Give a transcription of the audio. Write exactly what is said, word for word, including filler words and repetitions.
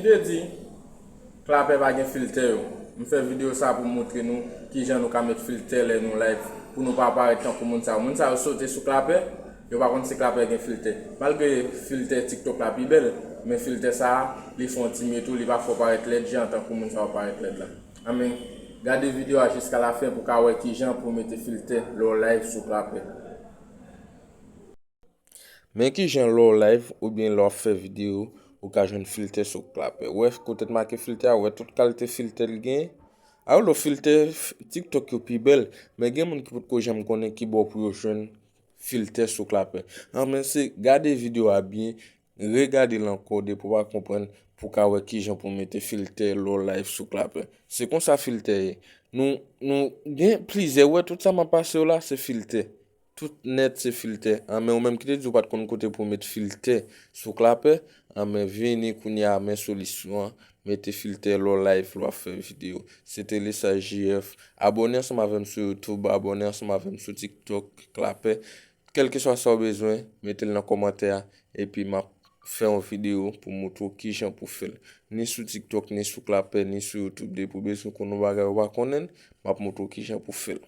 Ki te di, klapè pa gen filtè yo. M fè videyo sa pou m montre nou kijan nou ka met filtè lè nou live pou nou pa parèt tankou moun sa yo. Moun sa yo sote sou klapè, yo pa konn si klapè gen filtè. Malgre filtè TikTok la pi bèl, men filtè sa a, li fè yon ti mye tou, li pa fè w parèt lèd jan tankou moun sa yo parèt lèd la. Anben, gade videyo a jiska lafen pou w ka wè kijan pou w mete filtè lè w live sou klapè. Men kijan lè w live oubyen lè w ap fè videyo, ou ka jwenn filtè sou klapè. Ou wè kote t make filtè a, ou wè tout kalite filtè l genyen. Alò, filtè f- TikTok yo pi bèl, men gen moun ki potko janm konnen ki bò pou yo jwenn filtè sou klapè. Anben, se gade videyo a byen, regade l ankò depi w pa konprann pou w ka wè kijan pou w mete filtè lè w live sou klapè. Se konsa filtè ye. Nou, nou gen plizyè, ou wè tout sa m ap pase yo la, se filtè. Tout nèt se filtè. Anben, ou menm ki te di ou pa t konn kote pou w met filtè sou klapè, anben, vini kounye a, men solisyon an, mete filtè lè w live, lè w ap fè videyo. Se te Lesaj J F. Abòne ansanm avè m sou YouTube, abòne ansanm avè m sou TikTok, klapè. Kèlkeswa sa w bezwen, mete l nan kòmantè a, epi m ap fè yon videyo pou montre w kijan pou fè l. Ni sou TikTok, ni sou klapè, ni sou YouTube. Depi w bezwen konn yon bagay ou pa konnen, m ap montre w kijan pou fè l.